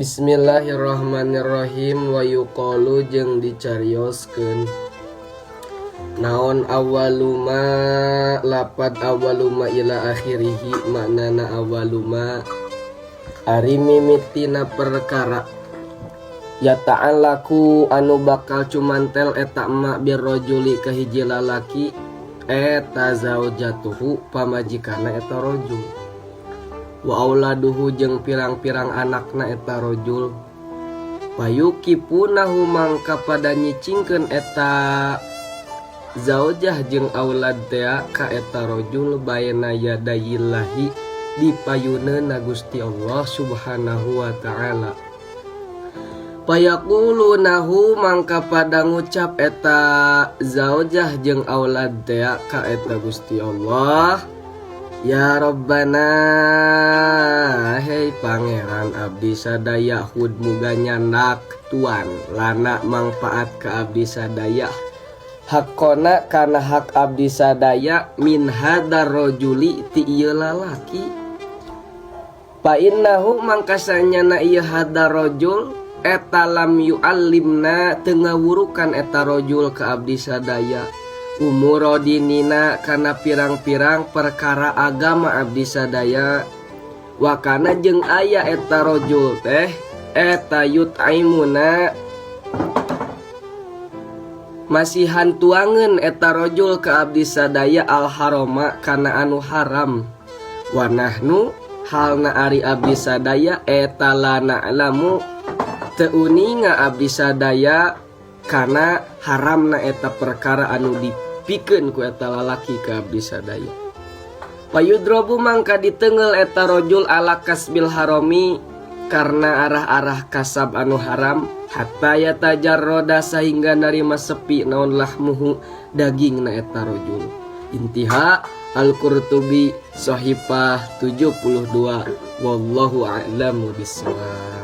Bismillahirrahmanirrahim. Wa yuqalu, jeung dicarioskeun naon, awwaluma, lapad awwaluma ila akhirihi. Maknana awwaluma ari mimitina perkara, yata'allaqu anu bakal cumantel eta ma birrajuli ka hiji lalaki eta zaujatuhu pamajikanna eta rajul, wa auladuhu jeung pirang-pirang anakna eta rajul. Fayuqifunahu mangka pada nyicingkeun eta zaujah jeung aulad tea ka eta rajul, baina yadayillahi di payuneuna Gusti Allah Subhanahu wa taala. Fayaqulunahu mangka pada ngucap eta zaujah jeung aulad tea ka eta Gusti Allah, "Ya Robbana, hei Pangeran abdi sadaya, khudz muga nyandak tuan, lana mangfaat ka abdi sadaya, haqqona kana hak abdi sadaya, min hadar rojuli ti ieu lalaki. Fa innahu mangka sanyana ieu hadar rojul eta lam yu'allimna teu ngawurukan eta rojul ka abdi sadaya, umuro dinina kana pirang-pirang perkara agama abdi sadaya. Wa kana jeung aya eta rojul teh eta yut'imuna masihan tuangeun eta rojul ka abdi sadaya, al haroma kana anu haram. Wa nahnu halna ari abdi sadaya eta la na'lamu teu uninga abdi sadaya kana haramna eta perkara anu dipikeun ku eta lalaki ka abdi sadaya." Fayudrobu mangka diteunggeul eta rojul, ala kasbil haromi karena arah-arah kasab anu haram, hatta yatajarroda sehingga narima sepi naon, lahmuhu daging na eta rojul. Intiha. Al-Qurtubi, Sahifah 72. Wallahu a'lamu bissawab.